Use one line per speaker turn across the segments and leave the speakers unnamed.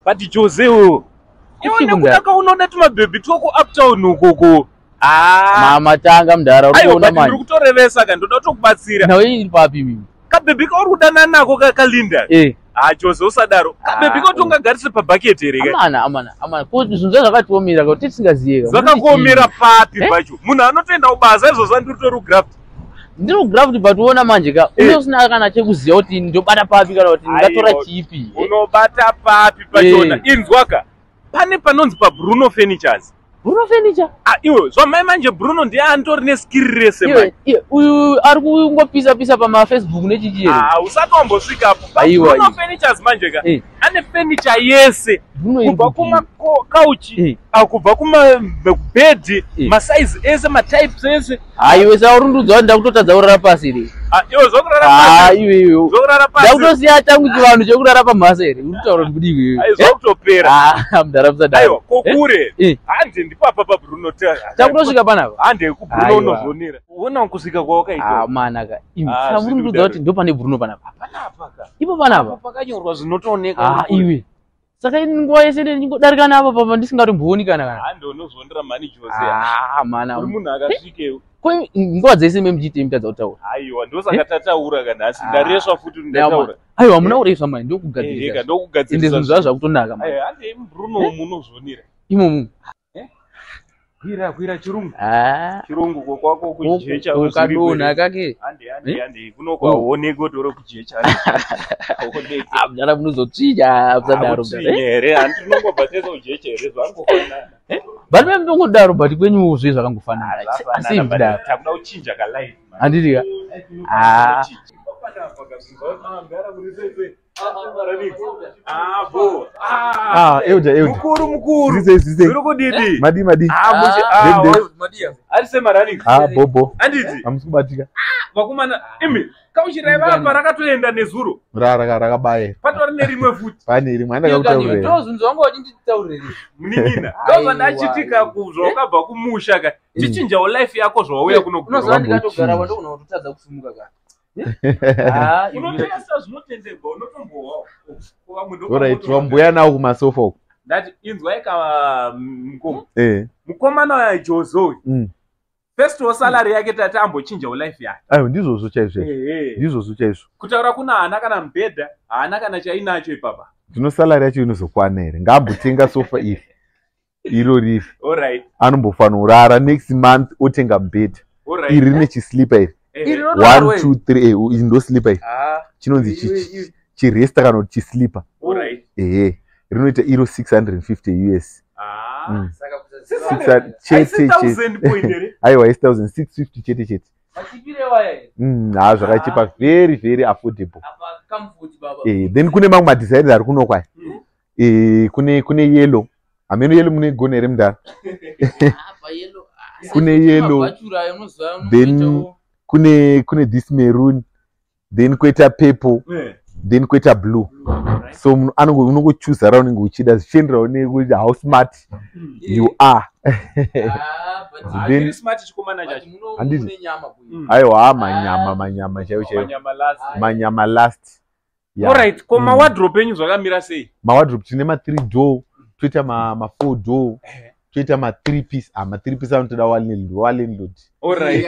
But Jose uyo, iwe
Kuchi
nekuda
kundara.
kaunoda tumabhebhi twako uptown ukoko. Ah.
Mamatanga mudhara, uri
Aiwa,
kuona
but ndiri
manje.
kutorevesa ka, ndoda kutokubatsira.
Nhau iyi iri papi mimi?
Kabhebhi kauri kudanana nako kalinda. Ah, Jose, usadaro. Kabhebhi
Ah,
kauti ungagarise pabhaketi here ka?
Amana, amana, amana, ko zvinhu zvakatiomera ka, kuti tisingaziye ka.
Zvakakuomera papi
Eh?
pacho? Munhu anotoenda kubasa izvozvo, andiri kugraft.
Ndiri kugraft, but uona manje ka, une usina kana chekuziva kuti ndobata papi kana kuti ndingatora
Aiwa.
chipi.
Unobata papi pachona?
Eh.
Inzwaka, pane panonzi paBruno Furnitures.
Bruno Furniture?
Ah, iwe, zvamai manje, Bruno ndiye antori neskiri rese
Iwe
manje.
iwe, uyu ari kungopisa pisa pamafacebook nechichi here?
Ah, usati wambosvikapo.
Aiwa,
Bruno
iwe.
Furnitures manje ka, ane furniture yese,
Bruno iri
kubva
kupi?
kumakauchi, kubva kumabhedhi, masaizi ese, matypes ese.
Aiwe, saurundudza kuti ndakutotadza kurara pasi here?
Ah, iwe, zvokurara
Ah,
pasi.
iwe, iwe,
Zvokurara pasi.
ndakutosiya changu chivanhu chekurara pamhasa here? Uri kutaura kuti kudii iwewe?
Ai, zvakutopera.
Ah, mudhara, musadaro.
Aiwa, kokure.
Eh.
Hande ndipapa paBruno.
Takutosvika panapa.
Hande kuBruno.
Aiwa.
Unozvionera, ona kusvika kwawakaita.
Ah, manaka.
Ah,
Saurundudza
zviri
kuti ndopane Bruno panapa.
Panapa ka.
Ipo panapa.
Pakanyorwa, zvinotooneka.
Ah, iwe, saka ini nguva yese ndingodarika napa papa ndisingatombooni kana.
Hande unozvionera mhani, Jose.
Ah, mana.
Uri munhu akasvikewo.
Ko nguva dzese memuchiite mutadza kutaura?
Aiwa, ndosaka tataura ka nhasi.
Ah.
Ndaresva futi kuti ndataura.
Aiwa, hamuna kuresva mani.
Ega.
Ndokugadzirisa. Ende
Ndokugadzirisa.
zvinhu zvava zvakutonaka mani.
Aiwa, hande Bruno munozvionera.
Imomo.
Kwira, kwira, chirungu.
Ah.
Chirungu ko kwako kujecha.
Ukadonha kake.
Hande, hande, hande kuno kwaoneki kuti uri kujecha. Haoneki.
Ah, mudhara, munozotsvinya, musadaro.
Hakutsvinye here? Handi tinongobva tese kujecha here? Zvangofanana.
But memunongodaro, but kwenyuwo zve zvakangofanana, asi mudaro.
Takuda kuchinja kalife.
Handiti ka? Ah.
Ah, Elder, Elder.
Mukuru, mukuru.
Zviri sei, zviri sei?
Zviri kudidi?
Madi, madi.
Ah, mushe. Ah,
Ndende.
ari semarani.
Ah, bobo.
Handiti?
Hamusi kubatika.
Vakomana imi, kauchirai vapa rakatoenda nezuro.
Rakabaya.
Patori nerimwe futi.
Pane rimwe andakakutaurira.
Ndozvinhu zvanga vachinditaurira.
Munin'ina, ndozvandachitika zvawakabva kumusha ka, chichinjawo life yako zvawauya kuno.
Unoziva ndikatogara pandogona kutotadza kusumuka ka. Ah, iwe.
Unotengesa zvinotendegwa, unotombowawo.
Alright, wambuya nawo kumasofa uko.
Ndati inzwai ka, mukoma. Mukomana Jose uyu, first wo salary yake tati ambochinjawo life yake.
Ayo, ndizvozvo chaizvo.
Ehe.
Ndizvozvo chaizvo.
Kutaura kuna haana kana mubhedha, haana kana chainacho ipapa.
Zvino salary yacho inozokwana here? Ngaambotenga sofa iri. Iro riri. Anombofanira next month otenga mubhedha. Iri rine chislipa iri.
Ehe.
Iri
1 2 3, iyi ndo slipa iri.
Ah,
Chinonzi
iwe, iwe.
chiresta kana kuti chislipa.
Alright.
Ehe. Rinoita iro 650 US.
Ah.
Saka kusaziva.
600 chete
Haisi
chete.
1000 point here?
Aiwa, 8650 chete chete.
Machipire waya here?
Ha, zvakachipa, very very affordable.
Apa comfort, baba.
Then kune mamwe madesigns ari kuno kwaya. Kune yellow, hameno yellow munegona here, mudhara?
Apa yellow. Ah,
Kune yellow.
mabhachura ayo, unoziva
Then
unoitawo.
kune this maroon, then koita purple, then koita blue. So munhu unongochuza raunenge uchida, zvichienderawo nekuti how smart you are.
Ah, but
Ah,
Then
chiri smart chikomana
but
chacho.
Handiti?
mune nyama kuyi.
Aiwa, manyama, manyama chaiwo chaiwo.
Manyama last.
Manyama last. Yeah.
Alright, ko mawardrobe enyu zvakamira sei?
Mawardrobe tine ma3 door, toita ma4 door, toita ma3 piece. Ah, ma3 piece anotoda walandlord.
Alright.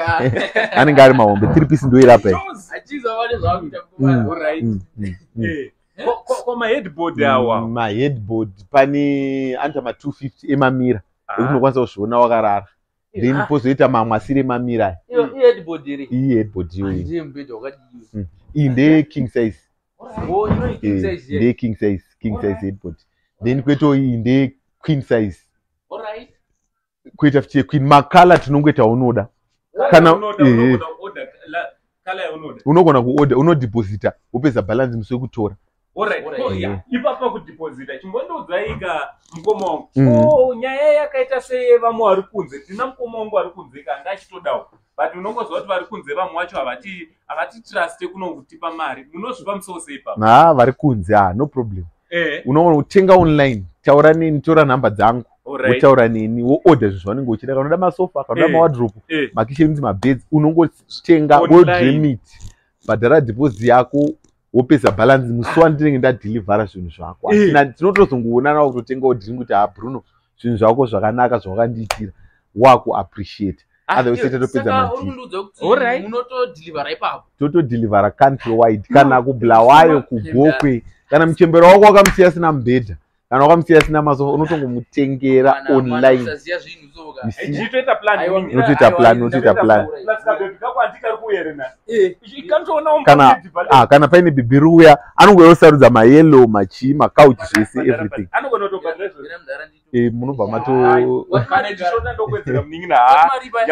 Anenge ari mahombe. 3 piece ndoirapa iyi.
Achiza vane zvakuita.
Alright. Eh. Ko maheadboard awa?
Maheadboard pane anoita ma250 emamira ekuti unokwanisa kuzviona wakarara. Then pozoita mamwe asiri emamira aya.
Iyo iheadboard here?
Iyi headboard iyoyi.
Ndiye mubhedha wakadii?
Iyi ndeye king size.
Oh, ino king size here.
Ndeye king size, king size headboard. Then kwoitawo iyi ndeye queen size. Kuita futi yequeen. Makala tinongoita unoda.
Unoda order kala yaunoda.
Unogona kuorder, unodhiposita, wopedza balance musi wekutora.
Alright.
Alright.
Ko, yeah, ipapa kudhiposita, chimbondiudzaika, mukoma wangu. Ko nyaya yakaita seyevamwe vari kunze, tina mukoma wangu ari kunze kanga achitodawo, but unongoziva kuti vari kunze vamwe vacho havati truste kuno kutipa mari. Munozvipa musoro sei ipapa?
Ha, vari kunze, ha, no problem. Unogona kutenga online, taura neni, tora nhamba dzangu, wotaura neni, woorder zvinhu zvaunenge uchida. Kana unoda masofa, kana unoda mawadrobe, makitchens, mabeds, unongotenga.
Online.
Wodremit, bhadhara deposit yako. Wopedza balance musi wandinenge ndadhilivhara zvinhu zvako. Asina, tinotozongoonana wakutotengawo drink kuti, "Ha, Bruno, zvinhu zvako zvakanaka zvawakandiitira." Wakuappreciate. Otherwise tatopedza
Saka uri
madhiri.
kundiudza kuti munotodhilivhara ipapo?
Totodhilivhara country wide, kana kuBulawayo, kuGokwe. Kana muchembero wako wakamusiya asina mubhedha, kana wakamusiya asina masofa, unotongomutengera online.
Usaziya zvinhu soka.
You see?
Chitoita plan.
Aiwa,
Mimi.
Unotoita
aiwa,
plan, unotoita plan.
Plus kabhebhi kako handikari kuuya na. Ikanotoona.
Kana kana paine bhibhi riuya, anongouya osarudza mayellow, machii, makauchi, zvese, everything.
Anogona kutobhadhara izvozvo.
Munobva mato
Kana ndichishota ndokuwedzera munin'ina, ha.
Mari pa-